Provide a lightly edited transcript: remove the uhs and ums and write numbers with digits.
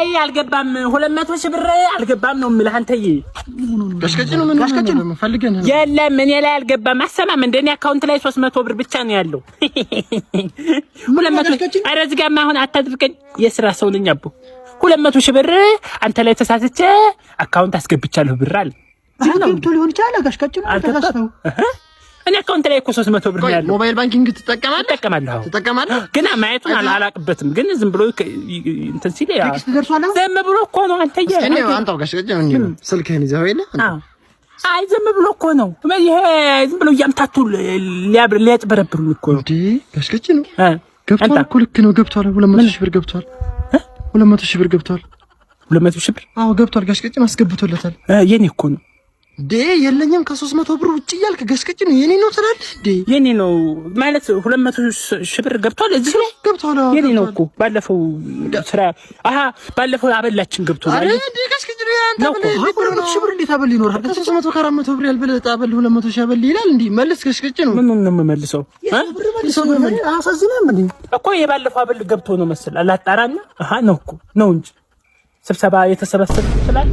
ላይ አልገባም። 200,000 ብር አልገባም ነው የምልህ አንተዬ። ጋሽ ቀጭኑ ምን ጋሽ ቀጭኑ? ነው ፈልገን ነው። የለም፣ እኔ ላይ አልገባም። አሰማም እንደ እኔ account ላይ 300 ብር ብቻ ነው ያለው። 200 ጋሽ ቀጭኑ? ኧረ እዚህ ጋርማ አሁን አታድርገኝ። የስራ ሰው ነኝ አቦ። 200,000 ብር አንተ ላይ ተሳስቼ account አስገብቻለሁ ብር አለ። ገብቶ ሊሆን ይችላል። ጋሽ ቀጭኑ አልገባም። ተሳስተው። እኔ account ላይ እኮ 300 ብር ነው ቆይ ያለው። Mobile banking ትጠቀማለህ? እጠቀማለሁ። አዎ። ትጠቀማለህ? ግን ማየቱን አላቅበትም። ግን ዝም ብሎ እንትን ሲል Text ደርሷል አሁን? ዝም ብሎ እኮ ነው አንተዬ። እኔ አንተው ጋሽ ቀጭኑ እኔ ስልክህን ይዘኸው የለ? አዎ። አይ፣ ዝም ብሎ እኮ ነው ይሄ፣ ዝም ብሎ እያምታቱ ሊያጭበረብሩኝ እኮ ነው። እንዴ ጋሽ ቀጭኑ ገብቷል አንተ እኮ፣ ልክ ነው፣ ገብቷል። 200,000 ብር ገብቷል። 200,000 ብር ገብቷል። 200,000 ብር? አዎ ገብቷል። ጋሽ ቀጭኑ አስገብቶለታል። የኔ እኮ ነው። እንዴ የለኝም ከ300 ብር ውጭ እያልክ ጋሽ ቀጭኑ የኔ ነው ትላለህ እንዴ? የኔ ነው ማለት 200,000 ብር ገብቷል እዚህ ላይ? ገብቷል። አዎ። የኔ ነው ገብቷል። እኮ፣ ባለፈው ስራ አሀ ባለፈው አበላችን ገብቶ ነው። አረ አየህ? እንዴ ጋሽ ቀጭኑ ያንተ ነው እኮ። 200,000 ብር እንዴት አበል ይኖርሃል? ከ300 ከ400 ብር ያልበለጠ አበል 200,000 አበል ይላል። እንዴ መልስ ጋሽ ቀጭኑ። ምኑን ነው የምመልሰው? እ? ብር መልስ አያሳዝንም እንዴ? እኮ የባለፈው አበል ገብቶ ነው መሰል፣ አላጣራና አሀ ነው እኮ ነው እንጂ ስብሰባ የተሰበሰበ ስላለ።